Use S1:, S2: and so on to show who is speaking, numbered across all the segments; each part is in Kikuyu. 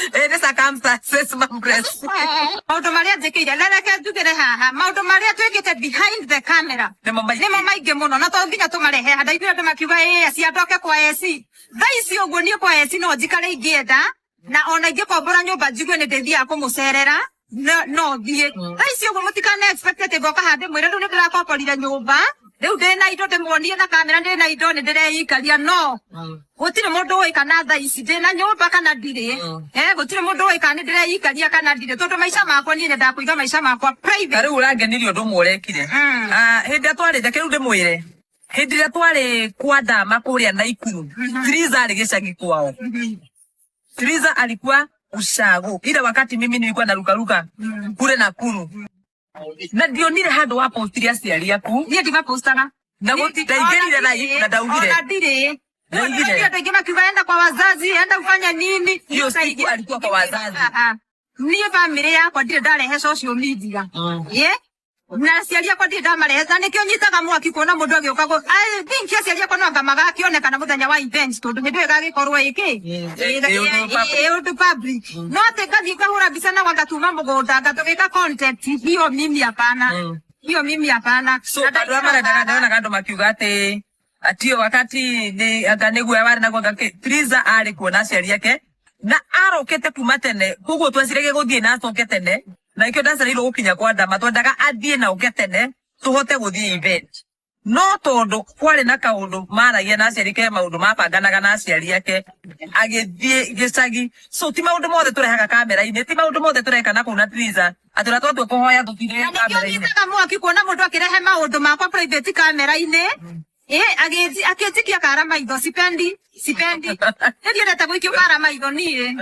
S1: Nĩ circumstances mampress.
S2: Maũndũ marĩa njĩkĩire, na reke njugĩre haha, maũndũ marĩa twĩkĩte behind the camera
S1: Nĩmo maingĩ.
S2: Nĩmo maingĩ mũno, na to nginya tũmarehe haha. Ndaiguire andũ makiuga ĩĩ aciandoke kwa AC. Thaa ici ũguo niĩ kwa AC no njikare ingĩenda, na ona ingĩkombora nyũmba njigue nĩ ndĩthiaga kũmũcerera, no thiĩ. Thaa ici ũguo mũtikana expect atĩ ngoka haha ndĩmwĩre rĩu nĩ ndĩrakomborire nyũmba, rĩu ndĩna indo, ndĩmuonie na kamera ndĩna indo, nĩ ndĩreikaria. No gũtirĩ mũndũ ũĩ kana thaa ici ndĩna nyũmba kana ndirĩ. Gũtirĩ mũndũ ũĩ kana nĩ ndĩreikaria kana ndirĩ, tondũ maica makwa niĩ nyendaga kũiga maica makwa private.
S1: Ta rĩu ũrangenirie ũndũ ũmwe ũrekire. Ah, hĩndĩ ĩrĩa twarĩ, reke rĩu ndĩmwĩre, hĩndĩ ĩrĩa twarĩ kwa Ndama kũrĩa Naikuru, Triza arĩ gĩcagi kwao. Triza alikuwa ushago ile wakati mimi nilikuwa narukaruka kule Nakuru, na ndionire handũ wa postire aciari aku.
S2: Niĩ ndimapostaga.
S1: Na ndaingĩrire live na ndaugire.
S2: Ona ndirĩ.
S1: Ndaugire.
S2: Andũ aingĩ makiuga enda kwa wazazi, enda ufanya nini.
S1: Hiyo siku alikuwa kwa wazazi.
S2: Ah, ah. Niĩ bamĩrĩ yakwa ndirĩ ndarehe social media. Ye na aciari akwa ndirĩ ndamarehe, na nĩkĩo nyitaga mwaki kuona mũndũ agĩũka. I think aciari akwa no anga magakĩonekana mũthenya wa events, tondũ hĩndĩ ĩyo ĩgagĩkorwo ĩkĩ
S1: Ĩ
S2: ũndũ public. No atĩ ngathiĩ ngahũra mbica na ngatuma mũgũnda ngatũgĩka content, hiyo mimi hapana. Hiyo mimi hapana.
S1: So
S2: Na
S1: andũ arĩa marendaga, ndonaga andũ makiuga atĩ atio wakati nĩ anga nĩguo warĩ naguo, anga kĩ. Triza arĩ kuo na aciari ake na arokete kuma tene, koguo tweciragia gũthiĩ na acoke tene, na ikĩo ndacereirwo gũkinya kwa Ndama. Twendaga athiĩ na oke tene tũhote gũthiĩ event, no tondũ kwarĩ na kaũndũ maragia na aciari ke maũndũ mabanganaga na aciari ake, agĩthiĩ gĩcagi. So ti maũndũ mothe tũrehaga kamera-inĩ, ti maũndũ mothe tũreka na kũu na Triza, atĩ ũrĩa twatua kũhoya tũtire
S2: Na nĩkĩo
S1: kamera-inĩ.
S2: Nyitaga mwaki kuona mũndũ akĩrehe maũndũ makwa private kamera-inĩ, akĩnjikia kara maitho. Sipendi, sipendi. Nĩ ndiendete gũikio kara maitho. Niĩ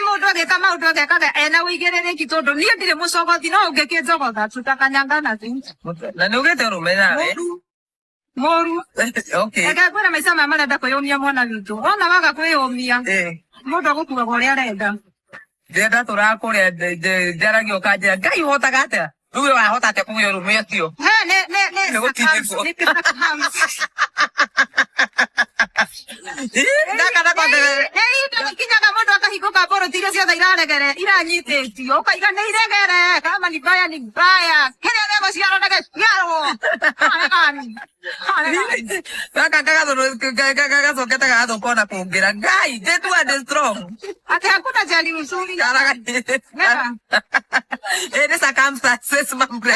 S2: mũndũ agĩka maũndũ agekaga ena ũigĩrĩrĩki, tondũ niĩ ndirĩ mũcogothi, no ũngĩkĩnjogotha tutakanyangana tu.
S1: Na nĩ ugĩte ũrũme nawe.
S2: Mũru mũru.
S1: Okay.
S2: Reke ngwĩre, maica maya marenda kwĩyũmia, mwana witũ. Wona waga kwĩyũmia, mũndũ agũkuaga ũrĩa arenda.
S1: Ndĩrenda tũrakũrĩa njaragia ũkanjĩra Ngai ũhotaga atĩa, rĩu we wahota atĩa kũgĩa ũrũme ũcio?
S2: He, nĩ
S1: Nĩ gũtindĩkwo.
S2: Nĩ circumstance.
S1: Gaka nako.
S2: Nĩ ihinda rĩkinyaga mũndũ akahingũka mbũrũti iria ciothe iraregere iranyitĩtio, ũkaiga nĩ iregere, kama ni mbaya ni mbaya, kĩrĩa gĩgũciarwo nĩ gĩciarwo. Haregani. Haregani.
S1: Gaka gacokete gagathũka ona kũngĩra Ngai njĩtua ndĩ strong.
S2: Ati hakuna jali uzuri.
S1: Karaga.
S2: Nega.
S1: Nĩ circumstances mampress.